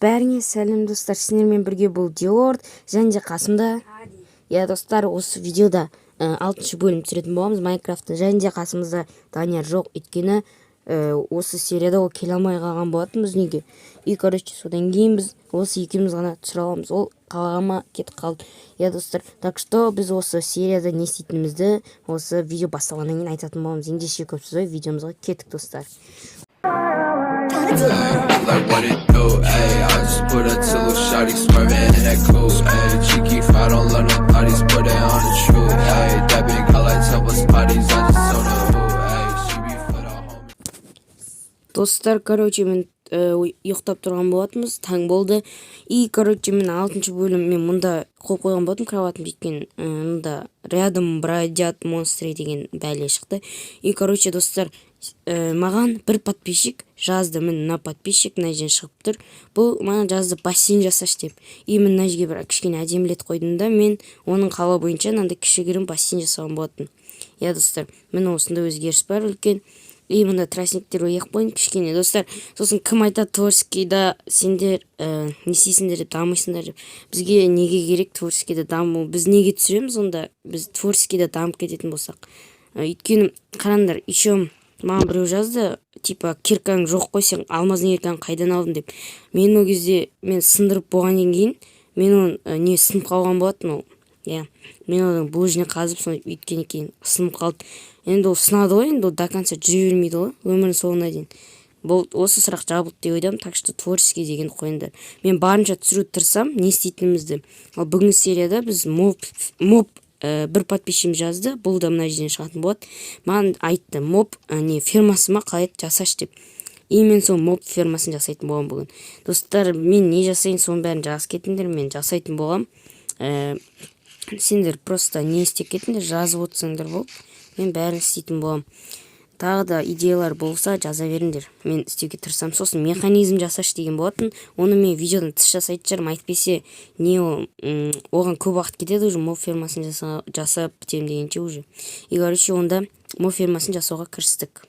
Бәріңе сәлем, достар! Сіздермен бірге бұл Диорд және де қасымда. Иә, достар, осы видеода алтыншы бөлім түсіретін боламыз Майнкрафттың. Және де қасымызда Данияр жоқ, өйткені осы серияда ол келе алмай қалған болатын біздің үйге. И, короче, содан кейін біз осы екеуміз ғана түсіре аламыз, ол қалаға ма кетіп қалды. Иә, достар, так что біз осы серияда не істейтінімізді осы видео басталғаннан кейін айтатын боламыз. Ендеше, көп созбай, видеомызға кеттік, достар. Like what it do, ayy. I just put a to little shawty swerving in that coupe, ayy. Cheeky if I don't love no thotties, put it on the truth, ayy. That big got like 10 plus bodies, I just on the who, ayy. She be for the homie. Достар, короче, мен ұйықтап тұрған болатынбыз, таң болды. И, короче, мен алтыншы бөлім, мен мұнда қойып қойған болатынмын кроватымды, өйткені мұнда «рядом бродят монстры» деген бәле шықты. И, короче, достар, маған бір подписчик жазды. Міне, мына подписчик мына жерден шығып тұр. Бұл маған жазды: «Бассейн жасашы», — деп. И мен мына жерге бір кішкене әдемілетіп қойдым да, мен оның қалауы бойынша мынандай кішігірім бассейн жасаған болатын. Иә, достар, міне, осындай өзгеріс бар үлкен. И мында тростниктер егіп қойдым кішкене, достар. Сосын кім айтады, творческийда сендер не істейсіңдер деп, дамисыңдар деп? Бізге неге керек творческийда даму? Біз неге түсіреміз онда, біз творческийда дамып кететін болсақ? Өйткені қараңдар, еще маған біреу жазды, типа, «Киркаң жоқ қой, сен алмазный кирканы қайдан алдың?» — деп. Мен ол кезде, мен сындырып болғаннан кейін, мен оны не, сынып қалған болатын ол. Иә, мен оны булыжник қазып, соны өйткеннен кейін сынып қалды. Енді ол сынады ғой, енді ол до конца жүре бермейді ғой өмірінің соңына дейін. Бұл осы сұрақ жабылды деп ойлаймын. Так что творческий дегенді қойыңдар. Мен барынша түсіруге тырысамын не істейтінімізді. Ал бүгінгі серияда біз моб, бір подписчигім жазды, бұл да мына жерден шығатын болады. Маған айтты, моб не, фермасы ма, қалай еді, жасашы деп. И мен сол моб фермасын жасайтын боламын бүгін. Достар, мен не жасайын, соның бәрін жазып кетіңдер, мен жасайтын боламын. Сендер просто не істеп кетіңдер, жазып отырсаңдар болды, мен бәрін істейтін боламын. Тағы да идеялар болса, жаза беріңдер, мен істеуге тырысамын. Сосын механизм жасашы деген болатын, оны мен видеодан тыс жасайтын шығармын, әйтпесе не, ол оған көп уақыт кетеді уже, моб фермасын жасап бітемін дегенше уже. И, короче, онда моб фермасын жасауға кірістік.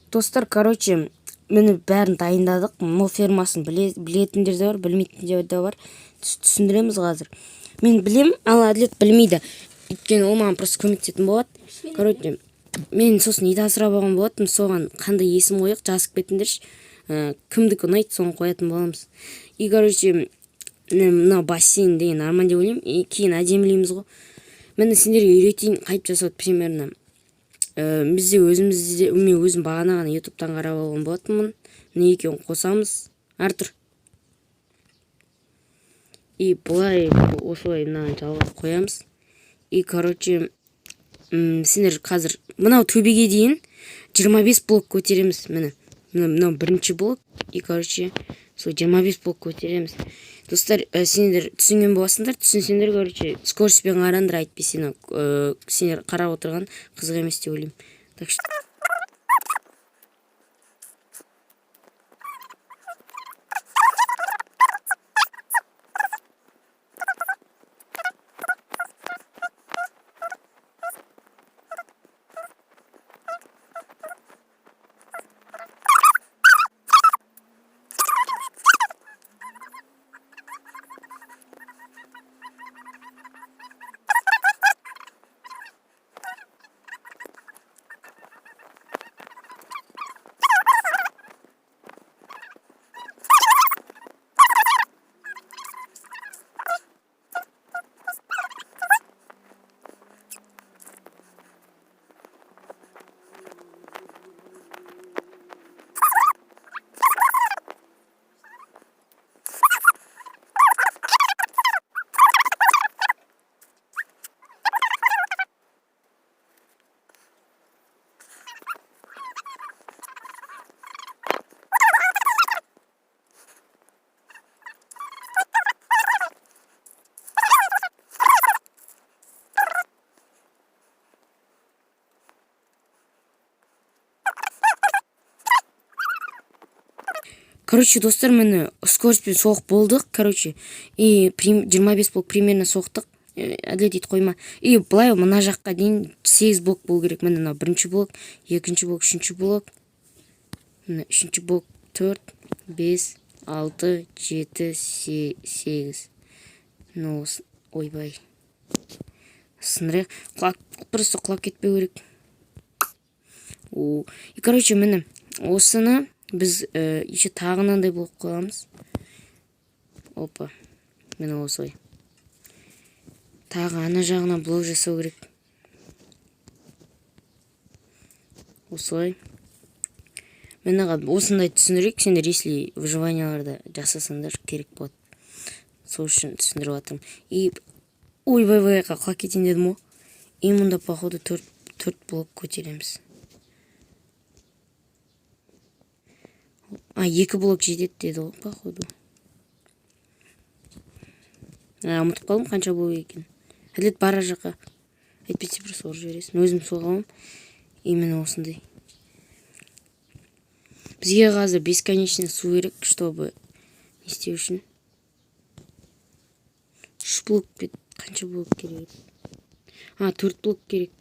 Достар, короче, міне, бәрін дайындадық. Моб фермасын білетіндер де бар, білмейтіндер де бар. Түсіндіреміз қазір. Мен білем, ал Әділет білмейді, өйткені ол маған просто көмектесетін болады. Короче, мен сосын ит асырап алған болатынмын, соған қандай есім қояйық, жазып кетіңдерші. Кімдікі ұнайды, соны қоятын боламыз. И, короче, міне, мынау бассейн деген нормально деп ойлаймын, и кейін әдемілейміз ғой. Міне, сендерге үйретейін қайтып жасауды примерно. Бізде өзімізде, мен өзім бағана ғана Ютубтан қарап алған болатынмын. Міне, екеуін қосамыз, Артур, и былай, осылай мынаны жалғап қоямыз. И, короче, сендер қазір мынау төбеге дейін 25 блок көтереміз. Міне, мынау бірінші блок. И, короче, сол 25 блок көтереміз. Достар, сендер түсінген боласыңдар. Түсінсеңдер, короче, скоростьпен қараңдар, әйтпесе мынау сендер қарап отырған қызық емес деп ойлаймын. Так что короче, достар, міне, скоростьпен соғып болдық. Короче, и 25 блок примерно соқтық. Әділет, өйтіп қойма. И былай мына жаққа дейін 8 блок болу керек. Міне, мынау бірінші блок, екінші блок, үшінші блок, міне, үшінші блок, төрт, бес, 6, 7, 8. Ну, ойбай. Сындырайық. Құлап, просто құлап кетпеу керек. О, и короче, міне, осыны біз еще тағы мынандай блок қоямыз. Опа. Міне осылай. Тағы ана жағына блок жасау керек. Осылай. Міне осындай түсіндірейік, сендер если выживанияларда жасасаңдар керек болады. Сол үшін түсіндіріп жатырмын. И ойбай, құлап кетейін дедім ғой. И мұнда походу 4 блок көтереміз. А, 2 блок жетеді деді ғой, походу. А, ұмытып қалдым қанша блок екенін. Әділет, бар ар жаққа. Әйтпесе просто ұрып жібересің. Өзім соға аламын. Именно осындай. Бізге қазір бесконечный су керек, чтобы не істеу үшін. 3 блок бет, қанша блок керек еді? А, 4 блок керек.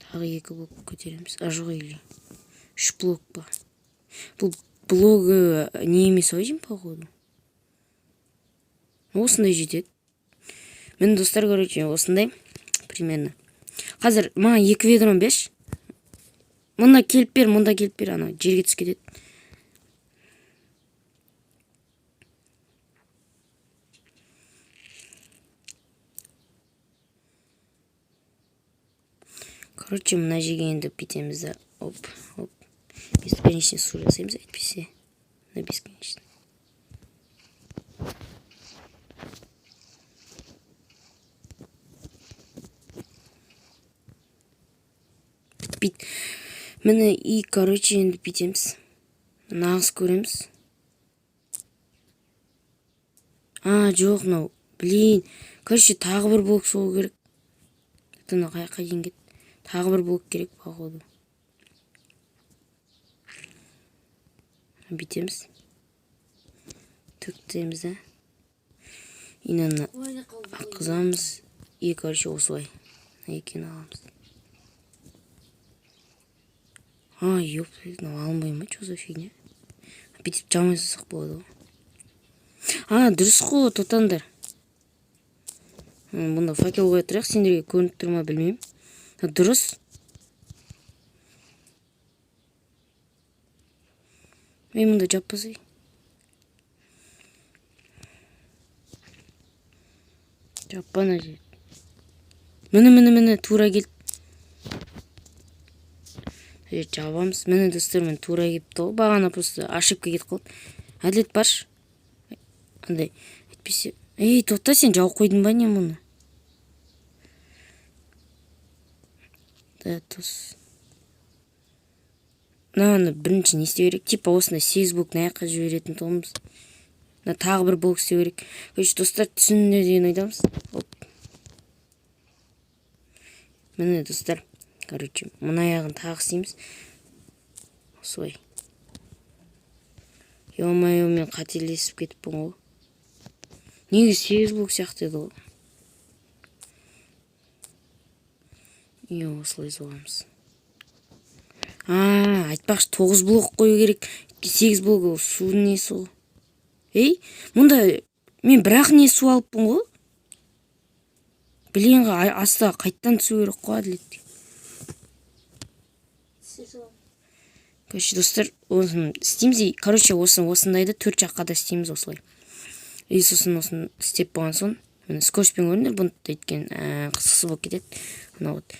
Тағы 2 блок көтереміз. А, жоқ, или 3 блок па? Бұл блогы не емес ау деймін, походу. Осындай жетеді. Міне, достар, короче, осындай примерно. Қазір маған 2 ведром берші. Мұнда келіп бер, мұнда келіп бер, ана жерге түсіп кетеді. Короче, мына жерге енді бүйтеміз да. Оп, оп. Бесконечный су жасаймыз, әйтпесе. Мына бесконечный. Бітпейді. Міне, и, короче, енді бүйтеміз. Нағыз көреміз. А, жоқ, мынау, блин. Короче, тағы бір блок соғу керек. Это мынау қай жаққа дейін кетті? Тағы бір блок керек, походу. Бүйтеміз. Төктеміз да. И мынаны аққызамыз. И, короче, осылай. Мына екеуін аламыз. А, ёп, мынау алынбай ма? Чё за фигня? Бүйтіп жамай салсақ болады ғой. А, дұрыс қой, тотандар. Бұнда факел қоя тұрайық, сендерге көрініп тұр ма білмеймін. Дұрыс. Ей, мұнда жаппасай. Жаппа ана жер. Міне, міне, міне, тура келді. Жер жабамыз. Міне, достар, міне тура келіпті ғой. Бағана просто ошибка кетіп қалды. Әділет, баршы. Андай, әйтпесе. Ей, тоқта, сен жауып қойдың ба не мұны? Да, тос. Мынаны бірінші не істеу керек? Типа осындай 8 блок мына жаққа жіберетін тұғынбыз. Мына тағы бір блок істеу керек. Короче, достар, түсіндіңдер деген ойдамыз. Оп. Міне, достар, короче, мына аяғын тағы істейміз. Осылай. Ё-моё, мен қателесіп кетіппін ғой. Негізі 8 блок сияқты еді ғой. И осылай соғамыз. А, айтпақшы, 9 блок қою керек. 8 блок ол судың несі ғой. Ей, мұнда мен бірақ не су алыппын ғой. Блин, астыға қайттан түсу керек қой, Әділет. Короче, достар, осыны істейміз. И, короче, осындайды 4 жаққа да істейміз осылай. И сосын осыны істеп болған соң, міне, скоростьпен көріңдер, бұны өйткені, қысқасы болып кетеді. Мына вот.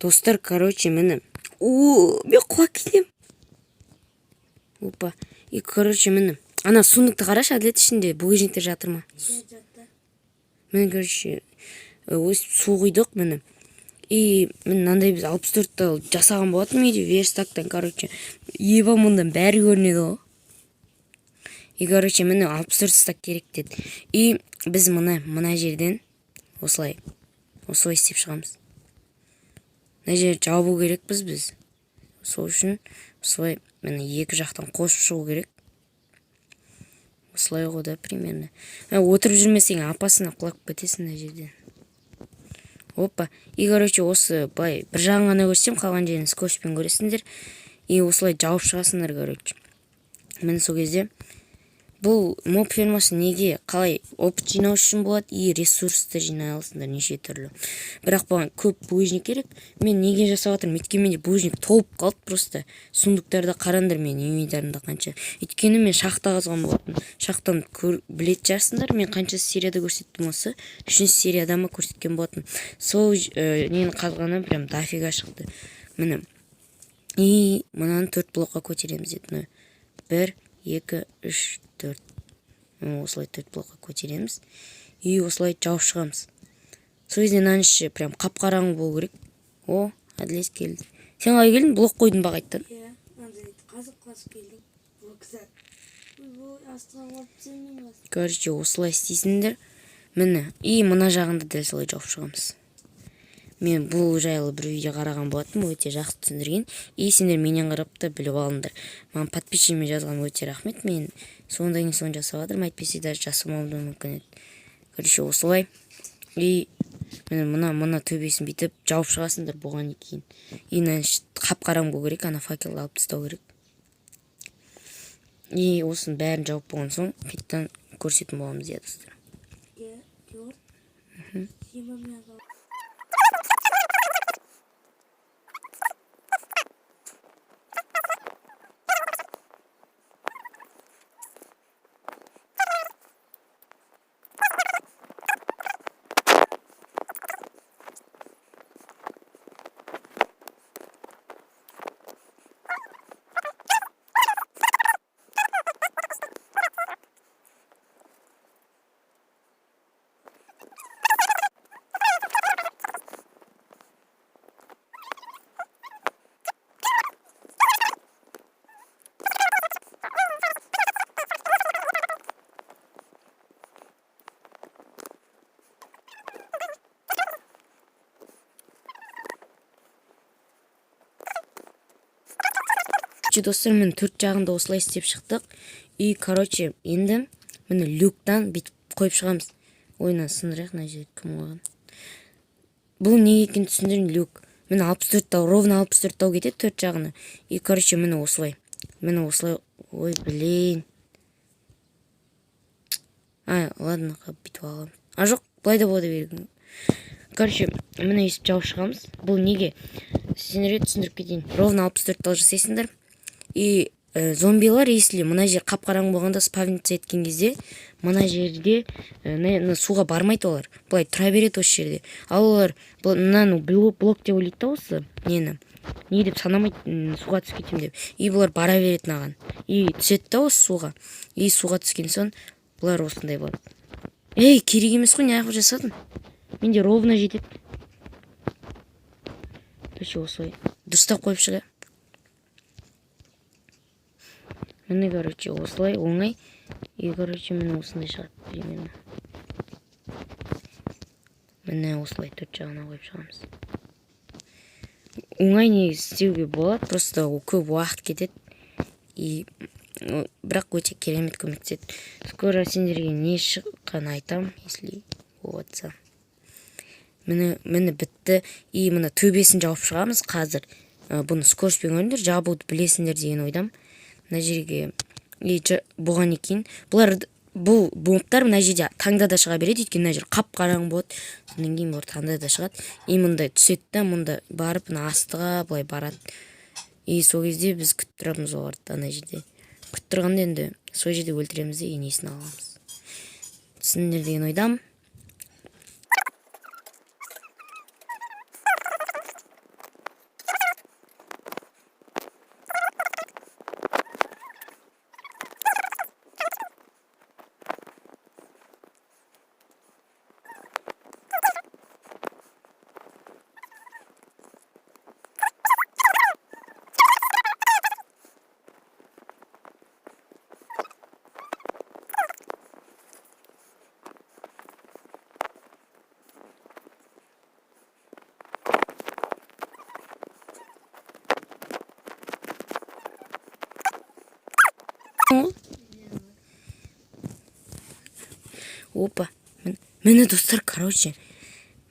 Достар, короче, міне. О, мен құлап кетемін. Опа. И, короче, міне. Ана сундукты қарашы, Әділет, ішінде булыжниктер жатыр ма? Жатты. Міне, короче, өстіп су құйдық, міне. И міне, мынандай біз 64-ті жасаған болатынмын үйде верстактан, короче. Еба, мұнда бәрі көрінеді ғой. И, короче, міне, 64 стак керек деді. И біз мына жерден осылай істеп шығамыз. Мына жерді жабу керекпіз біз. Сол үшін осылай, міне, екі жақтан қосып шығу керек. Осылай ғой да, примерно. Отырып жүрмесең, апасына құлап кетесің мына жерден. Опа. И, короче, осы былай бір жағын ғана көрсем, қалған жерін скотчпен көресіңдер. И осылай жауып шығасыңдар, короче. Міне, сол кезде бұл моб фермасы неге, қалай опыт жинау үшін болады и ресурсты жинай аласыңдар неше түрлі. Бірақ бұған көп булыжник керек. Мен неге жасап жатырмын? Өйткені менде булыжник толып қалды просто. Сундуктарда қараңдар, менің инвентарымда қанша. Өйткені мен шахта қазған болатынмын. Шахтаны білетін шығарсыңдар, мен қанша серияда көрсеттім осы? 3 серияда ма көрсеткен болатынмын. Сол нені қазғаннан прям дофига шықты. Міне. И мынаны 4 блокқа көтереміз деді. Міне. 1, 2, 3, 4. Осылай 4 блокқа көтереміз. И осылай жауып шығамыз. Сол кезде мынаның іші прям қап-қараңғы болу керек. О, Әділет келді. Сен қалай келдің? Блок қойдың ба қайтадан? Иә, андай қазып-қазып келдім. Блокта. Ой, астына құлап түсемін мен қазір. Короче, осылай істейсіңдер. Міне, и мына жағында дәл солай жауып шығамыз. Мен бұл жайлы бір видео қараған болатынмын, өте жақсы түсіндірген. И сендер менен қарап та біліп алыңдар. Маған подписчигіме жазған өте рахмет. Мен сондан кейін соны жасап жатырмын, әйтпесе даже жасамауым да мүмкін еді. Короче, осылай. И міне, мына төбесін бүйтіп жауып шығасыңдар болғаннан кейін. И мына іші қап-қараңғы болу керек, ана факелді алып тастау керек. И осының бәрін жауып болған соң қайтадан көрсететін боламыз, иә, достар. Иә, төрт. 20 мың. Короче, достар, міне, төрт жағында осылай істеп шықтық. И, короче, енді міне, люктан бүйтіп қойып шығамыз. Ой, мынаны сындырайық, мына жерде кім қойған. Бұл не екенін түсіндірейін, люк. Міне, 64 тау, ровно 64 тау кетеді төрт жағына. И, короче, міне, осылай. Міне, осылай. Ой, блин. А, ладно, бүйтіп аламыз. А, жоқ, былай да болады берген. Короче, міне, өйстіп жауып шығамыз. Бұл неге? Сендерге түсіндіріп кетейін. Ровно 64 тал жасайсыңдар. И зомбилар, если мына жер қап-қараңғы болғанда спавниться еткен кезде, мына жерде, мына суға бармайды олар. Былай тұра береді осы жерде. Ал олар мынаны блок деп ойлайды да осы нені. Не деп санамайды, суға түсіп кетемін деп. И бұлар бара береді мынаған. И түседі да осы суға. И суға түскен соң бұлар осындай болады. Ей, керек емес қой, неғып жасадың? Менде ровно жетеді. Короче, осылай дұрыстап қойып шыға. Міне, короче, осылай оңай. И, короче, міне, осындай шығады примерно. Міне, осылай төрт жағына қойып шығамыз. Оңай негізі істеуге болады, просто ол көп уақыт кетеді. И бірақ өте керемет көмектеседі. Скоро сендерге не шыққанын айтамын, если болыватса. Міне, міне, бітті. И мына төбесін жауып шығамыз қазір. Бұны скотчпен көріңдер, жабуды білесіңдер деген ойдамын. Мына жерге и болғаннан кейін бұл мобтар мына жерде таңда да шыға береді, өйткені мына жер қап-қараңғы болады. Содан кейін бұлар таңда да шығады. И мында түседі да, мында барып мына астыға былай барады. И сол кезде біз күтіп тұрамыз оларды ана жерде. Күтіп тұрғанда енді сол жерде өлтіреміз де енесін аламыз. Түсіндіңдер деген ойдамын. ғой. Опа, міне, достар, короче,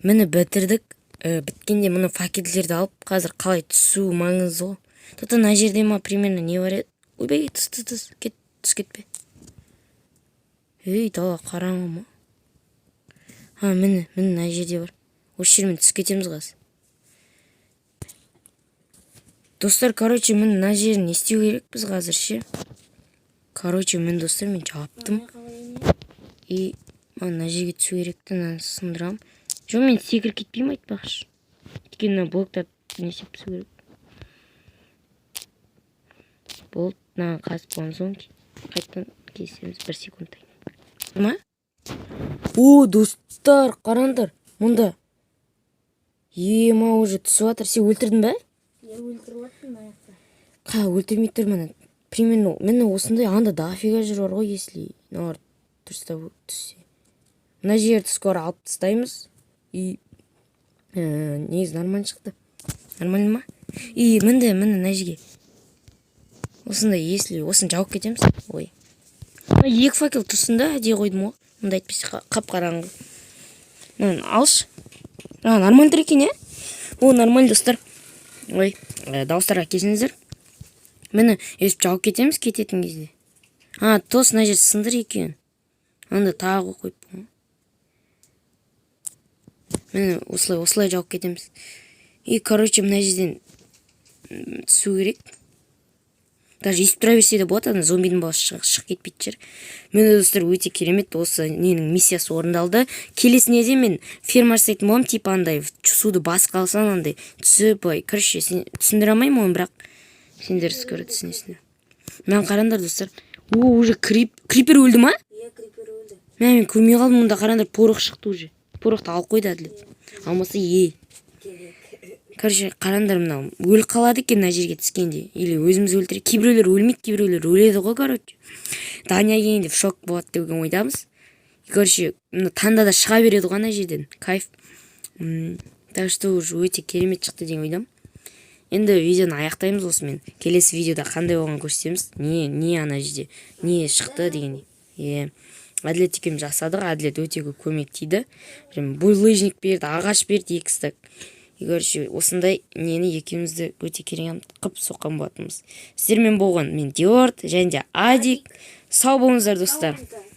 міне, бітірдік. Біткенде мына факелдерді алып, қазір қалай түсу маңызды ғой. Тут мына жерде ма, примерно не бар еді? Ойбай, түс, түс, түс, кет, түс, кетпе. Ей, дала қараңғы ма? А, міне, міне, мына жерде бар. Осы жермен түсіп кетеміз қазір. Достар, короче, міне, мына жерін не істеу керекпіз қазір ше? Короче, міне, достар, мен жаптым. И мына жерге түсу керек та, мынаны сындырамын. Жоқ, мен секіріп кетпеймін, айтпақшы, өйткені мына блоктарды не істеп түсу керек болды. Мынаны қазып болған соң қайтадан кездесеміз бір секундтан ма. О, достар, қараңдар, мұнда ема уже түсіп жатыр. Сен өлтірдің ба? Иә, өлтіріп жатырмын мына жақта. Қа, өлтірмей тұр. Міне, примерно, міне, осындай. Анда дофига жер бар ғой, если мыналар дұрыстап түссе. Мына жерді скоро алып тастаймыз. И негізі нормально шықты, нормально ма? И мінде, міне, мына жерге осындай, если осыны жауып кетеміз. Ой, мына екі факел тұрсын да, әдейі қойдым ғой мында, әйтпесе қап қараңғы. Мынаны алшы. А, нормально тұр екен, иә. О, нормально, достар. Ой, дауыстарға кешіріңіздер. Міне, өйстіп жауып кетеміз кететін кезде. А, тос, мына жер сындыр екен. Анда тағы қойыппын ғой. Міне, осылай, осылай жауып кетеміз. И, короче, мына жерден түсу керек. Даже өйстіп тұра берсе де болады, ана зомбидің баласы шығып кетпейтін шығар. Міне, достар, өте керемет, осы ненің миссиясы орындалды. Келесі неде мен ферма жасайтын боламын, типа андай суды басып қалсаң, андай түсіп былай. Короче, сен түсіндіре алмаймын оны, бірақ сендер скоро түсінесіңдер. Мынаны қараңдар, достар. О, уже крипер өлді ма? Иә, крипер өлді. Мә, мен көрмей қалдым. Мұнда қараңдар, порох шықты уже. Порохты алып қойды Әділет, алмаса е. Керек. Короче, қараңдар, мынау өліп қалады екен мына жерге түскенде, или өзіміз өлтіре. Кейбіреулер өлмейді, кейбіреулер өледі ғой. Короче, Дания келгенде в шок болады деген ойдамыз. Короче, мына таңда да шыға береді ғой ана жерден, кайф. Так что уже өте керемет шықты деген ойдамын. Енді видеоны аяқтаймыз осымен. Келесі видеода қандай болғанын көрсетеміз, не не ана жерде не шықты дегендей. Иә, Әділет екеуміз жасадық. Әділет өте көп көмек тиді, прям булыжник берді, ағаш берді екі стак. И, короче, осындай нені екеумізді өте керемет қып соққан болатынбыз. Сіздермен болған мен, Диорд, және де Адик. Сау болыңыздар, достар. Сау болыңыздар.